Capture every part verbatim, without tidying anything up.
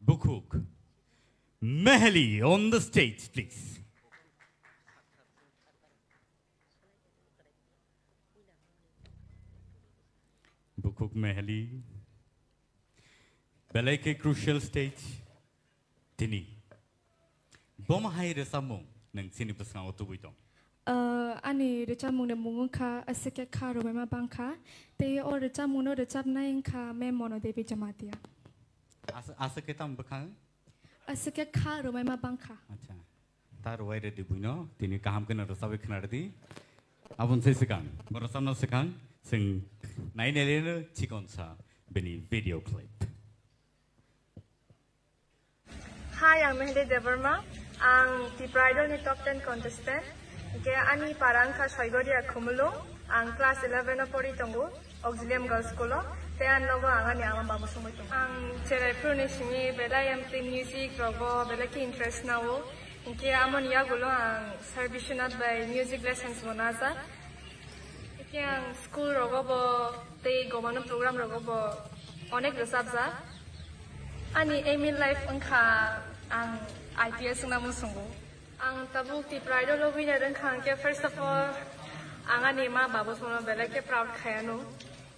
Bukhuk Meheli on the stage, please. Bukhuk Meheli. Belai khe crucial stage tini. Bomo hai rwchapmung nwng chini bwskango tubui tong? Ah, ani rwchapmungni mung wngkha Aswk Khe Kha Rwbaima Bangkha. Tei o rwchapmungno rwchapnai wngkha Ma'am Mono Devi Jamatia. As-, aswk khe tamo bwkhang? Aswk Khe Kha Rwbaima Bangkha. Acha. Ta rwai rwdi buino, tini kaham kheno rwchabwi khna rwdi. Aboni se swkang, bo rwchapna swkang, chwng nai naileno chikonsa bini video clip. Hi, ang Meheli Debbarma. Ang Tipra Idol ni top ten contestant. Hingke ani para wngkha Soigoria Khumulwng. Ang class eleven o pori tongo, Auxilium Girls School o. Tei ani nogo ang ani ama babu songwi tongo. Ang cherai phuru ni simi belai M T music rogo belai khe interest nao. Hingke amoni yagulo ang Sir Biswanath bai music lessons bo najak. Hingke ang school rogo bo tei gomano program rogo bo onek rwchapjak. Ani aim in life wngkha ang I P S wngna muchungo. Ang tabuk Tipra Idol o winner wngkha hingke first of all ang ani ma babu sono belai khe proud khayano.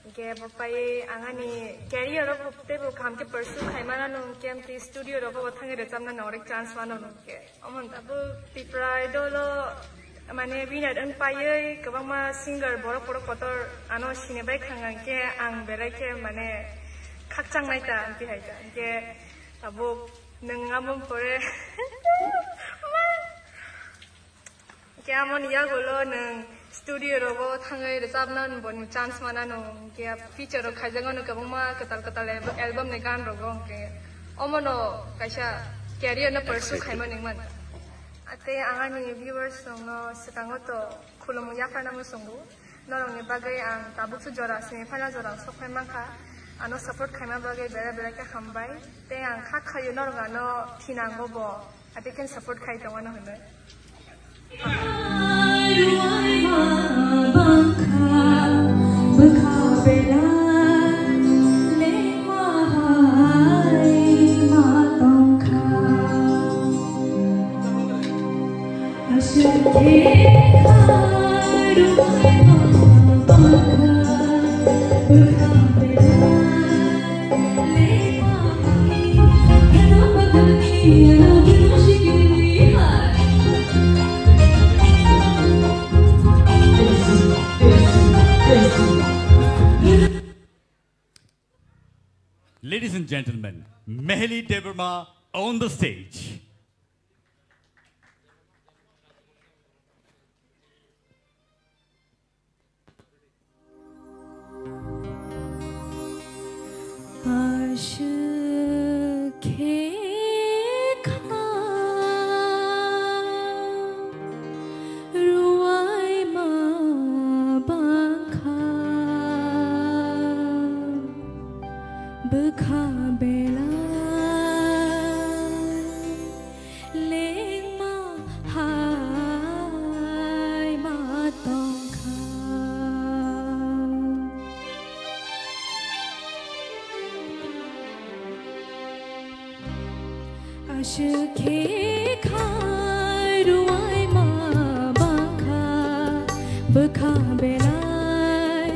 Hingke bo pai ang ani career o bo teibo kaham khe pursue khaimano hingke amtwi studio rogo bo thangwi rwchapna norek chance mano hingke. Omo tabuk Tipra Idol o mane winner wng paiwi kwbangma singer borok borok kotor ano sini bai khang hingke ang belai khe mane khakchang nai ta amtwi hai ta hingke tabuk nwng amo pore hingke amoni yagulo nwng studio rogo thangwi rwchapna boni chance manano hingke feature rok khaijak mano kwbangma kwtal kwtal album ni gan rogo hingke omono kaisa career no pursue khaima ningmani. Tei ang ani viewers rokno swkango to khulumung yapharna muchungo. Norokni bagwi ang tabukso jora semi final jora ang sokphai mankha. Ano support khaima bagwi bera bera khe hambai. Tei ang kha khaio norok ano thinango bo. Ati khe support khai tongmano hwnwi. Ladies and gentlemen, Meheli Debbarma on the stage. Aswk khe kha rwai ma bangkha bwkha belai lengma hai ma tongkha. Aswk khe kha rwai ma bangkha bwkha belai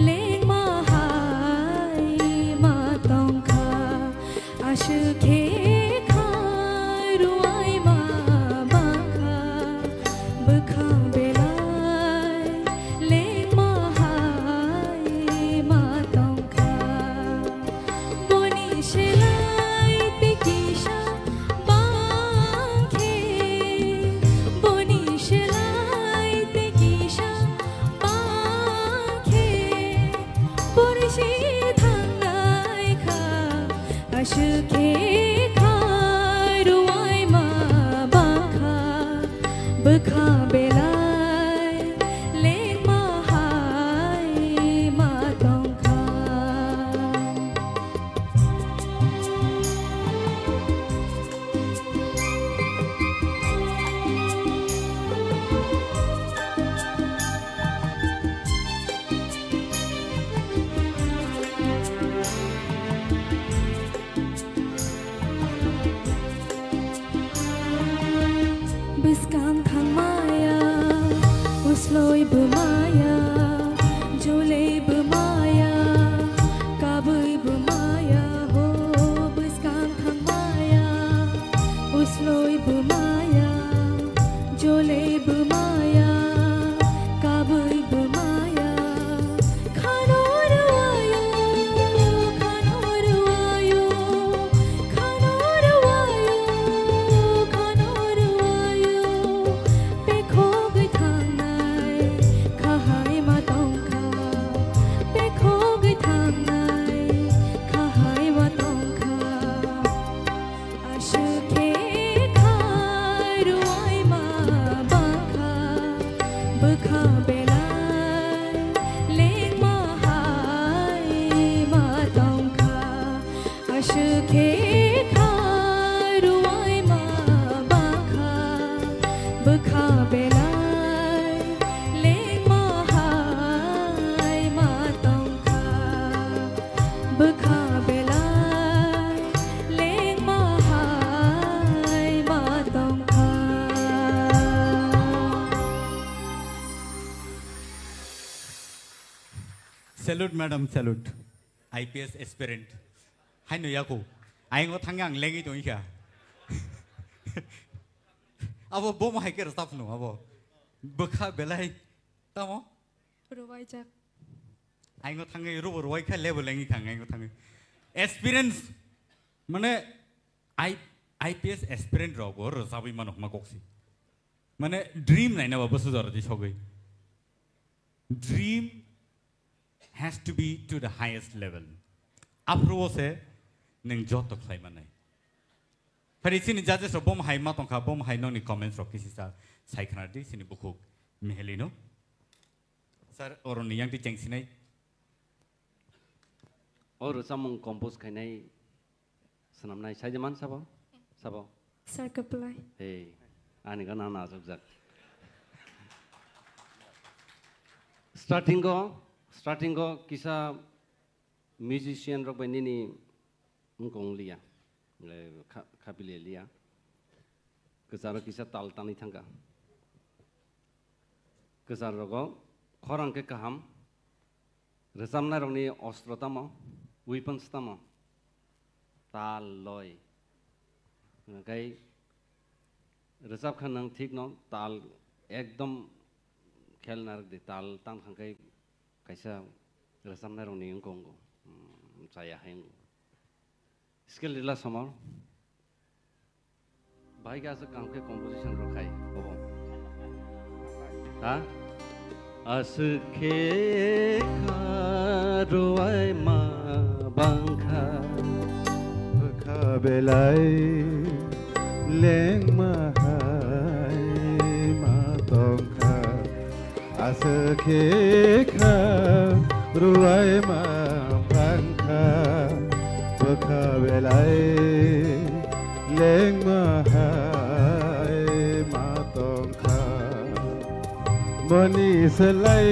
lengma hai ma tongkha. Aswk khe kha rwai ma bangkha bwkha belai lengma hai ma tongkha. Boni selai tei kisa bang khe, boni selai tei kisa bang khe, boni se thangnai kha. Aswk khe kha rwai ma bangkha bwkha belai lengma hai ma tongkha. Bwskang thangmaya, usloi bwmaya, jolei bwmaya, kabui bwmaya, ho bwskang thangmaya, usloi bwmaya, jolei bwmaya, kabui bwmaya. Khano rwaya, khano rwaya, khano rwaya, khano rwaya. Bekhogwi thangnai kha hai ma tongkha, bekhogwi thangnai kha hai ma tongkha. Aswk khe kha rwai ma bangkha, bwkha belai lengma hai ma tongkha. Aswk khe kha rwai ma bangkha, bwkha belai lengma hai ma tongkha. Bwkha belai lengma hai ma tongkha. Salute, madam, salute. I P S aspirant. Haino yako. Aingo thangya ang lengwi tongikha. Abo bomo hai khe rwchapno abo. Bwkha belai. Tamo? Rwbaijak. Aingo thangwi rubo rwai kha lebo lengwi kha aingo thangwi. Experience, mane, I, I P S aspirant rok bo rwchabwi mano hwnma koksi. Mane, dream naina ba bwsajora di sogwi. Dream has to be to the highest level. Aphuru o se nwng joto khlai manai. Phari chini judges rok bom hai ma tongkha, bom hai nokni comments rok kisi sa sai khna di chini bukhuk Miheli no. Sir, oroni yang ti chengsinai. O rwchapmung compose khainai swnamnai sai de man sabo? Sabo? Sir, kwplai. Hey, ani gana na ajokjak. Starting o, starting o kisa musician rok bai nini wngkong liya, eh, kha-, khapili liya. Kwcharo kisa tal tanwi thangkha. Kwchar rogo khorang khe kaham. Rwchapnai rokni ostro tamo, weapons tamo? Tal, loi. Hwnkhe rwchap kha nwng thik no, tal ekdom khel narwk di, tal tang thang khe kaisa rwchapnai rokni wngkong go, hmm, chaya hai wngkong. Skill rila somor. Bahai khe aswk kaham khe composition rw khai, bobo. Ha? Aswk khe kha rwai ma bang kha. Bwkha belai lengma hai ma tong kha. Aswk khe kha rwai ma bang kha, bwkha belai lengma hai ma tong kha. Boni slai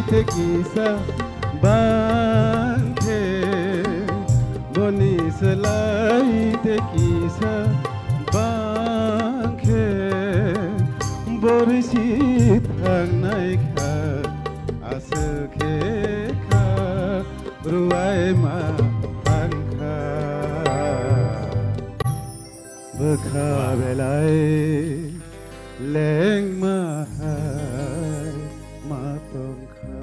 the kisa bang khe, boni slai the kisa bang khe, borisi thangnai kha, aswk khe kha rwai ma bang kha. Bwkha belai lengma hai ma tong kha.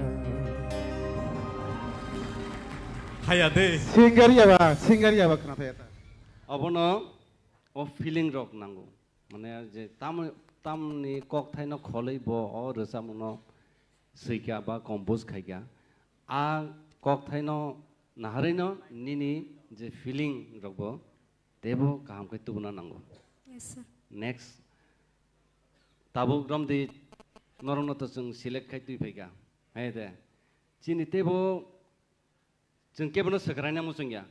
Haya de. Singer yaba, singer yaba khna phai ta. Abono o feeling rok nango. Mane je tam, tamni kokthaino kholwi bo o rwchapmungno swikha ba compose khaikha. A kokthaino naharwino nini je feeling rokbo teibo kaham khe tubuna nango. Yes, sir. Next, tabuk romdi norokno to chwng select khai twi phaikha. Hai de. Chini teibo chwng kebono swkraina muchungya.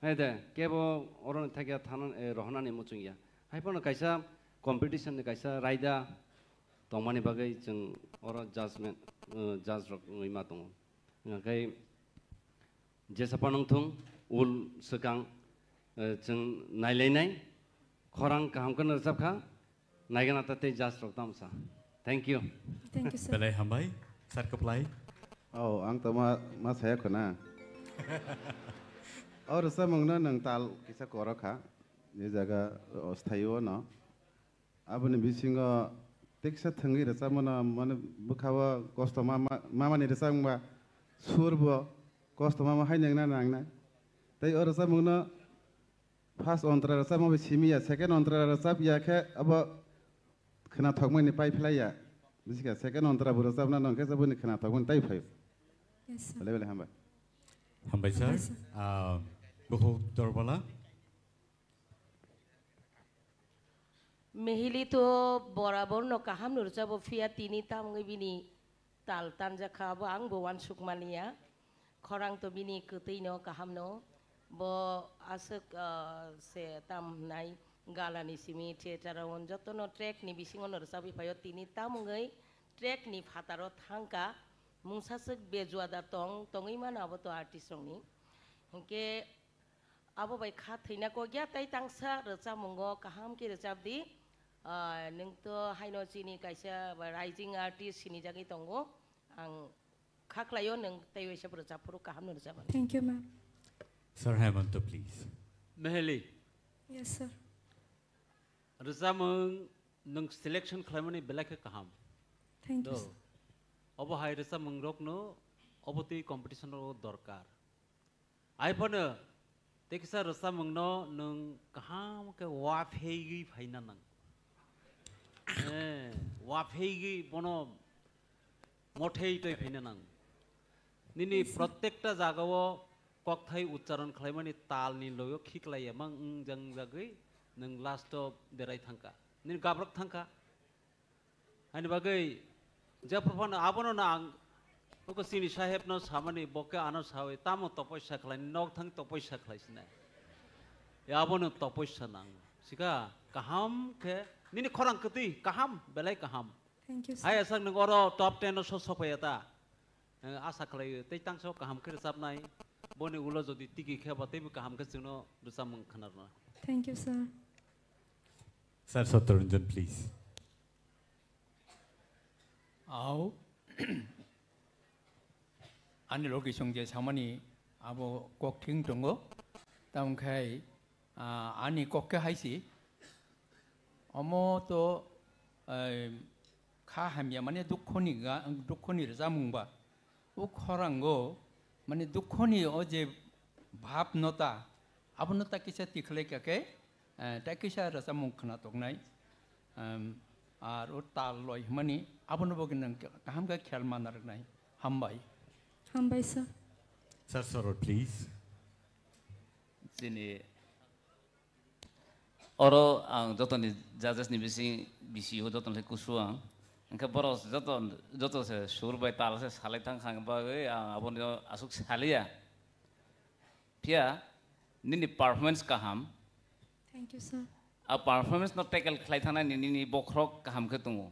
Hai de, kebo oro thakya thana, eh, rohonani muchungya. Hai phano kaisa competition ni kaisa raida tongmani bagwi chwng oro judgment, eh, judge rok wngwi ma tongo. Hwnkhai jesa phano wngthung, ul swkang, eh, chwng nailainai, khorang kaham kheno rwchapkha, Naigana ta tei judge rok tamo sa. Thank you. Thank you, sir. Belai hambai, sir kwplai. Oh, ang to ma, ma saya khuna. Oh, rwchapmungno nwng tal kisa korok kha. Ni jaga, oh, sthaio no. Aboni bisingo teksa thwngwi rwchapmano, mane, bwkhao kosto ma, ma, mamani rwchapmungba sur bo kosto mama hai nangna nangnai. Tei o rwchapmungno first ontra rwchapma bai simi ya, second ontra rwchap ya khe abo khwnathokmani pai phlai ya. Bisi kha second ontra bo rwchapna nang khe saboni khwnathokmani tai phaio. Yes, sir. Belai belai hambai. Hambai, sir. Hambai, sir. Ah, Bukhuk Dorbala. Mehili to borabor no kaham no rwchabo, phiya tini tamungwi bini tal tanjak kha, abo ang bo uansuk maliya. Khorang to bini kwtwi no kaham no. Bo aswk, ah, se tam hwnai galani simi theater o joto no track ni bisingo no rwchabwi phaio, tini tamungwi track ni phataro thangka, mungsa swk bejua da tong, tongwi mano abo to artist rokni. Hinkhe abo bai kha thwina kok ya, tei tangsa rwchapmungo kaham khe rwchap di. Ah, nwng to haino chini kaisa ba rising artist sinijagwi tongo. Ang kha khlaio nwng tei waisa rwchap phuru kaham no rwchapmani. Thank you, ma'am. Sir Hemanta, please. Meheli. Yes, sir. Rwchapmung nwng selection khlaimani belai khe kaham. Thank you, sir. Obo hai rwchapmung rokno obo twi competition rok dorkar. Ai phano tei kisa rwchapmungno nwng kaham khe uaphegwi phaina nang. Eh, uaphegwi bono mothei twi phaina nang. Nini, yes, sir, prottekta jagao kokthai uchcharon khlaimani talni loyo khiklai emang wng jang jagwi nwng last o derai thangka. Nini gabrok thangka. Ani bagwi jephru phano abono no ang uko chini saheb no samani, bo khe ano sawi tamo topoisa khlai, nok thang topoisa khlai sinai. Ya abono topoisa nang. Sika kaham khe nini khorang kwtwi kaham, belai kaham. Thank you, sir. Hai aswk nwng oro top ten o so sophai ya ta. Eh, asa khlai tei tangso kaham khe rwchapnai. Boni ulo jodi tigi khe ba teibo kaham khe chwngno rwchapmung khwnarwna. Thank you, sir. Sir Satyaranjan, please. Au. Ani logi song je samani abo kok thing tongo. Tam khai, ah, ani kok khe haisi. Omo to, eh, kha hamya mane dukhoni ga, dukhoni rwchapmung ba. O khorango, mane, dukhoni o je bhab no ta, abono ta kisa tikhlai kha khe, eh, ta kisa rwchapmung khwna toknai, em, ar o tal loi hwnmani, abono bo nwng kaham khe khel mana rwnai. Hambai. Hambai, sir. Sir Sorot, please. Chini oro ang jotoni judges ni bising, bisi o jotoni kusu ang. Hingke borok joto, joto se sur bai tal se salai thang khang bagwi ang abono asuk saliya. Phiya nini performance kaham. Thank you, sir. A performance no tackle khlai thana nini, nini bokhorok kaham khe tongo.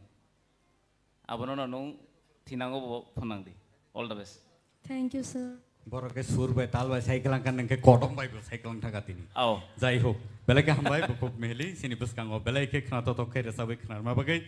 Abono no nwng thinango bo phunang di. All the best. Thank you, sir. Borok khe sur bai tal bai cycle ang kan khe kodom bai bo cycle ang thaka tini. Ao. Jai hok, belai khe hambai bo khub mehli sini bwskango belai khe khna totok khe rwchabwi khna rwma bagwi.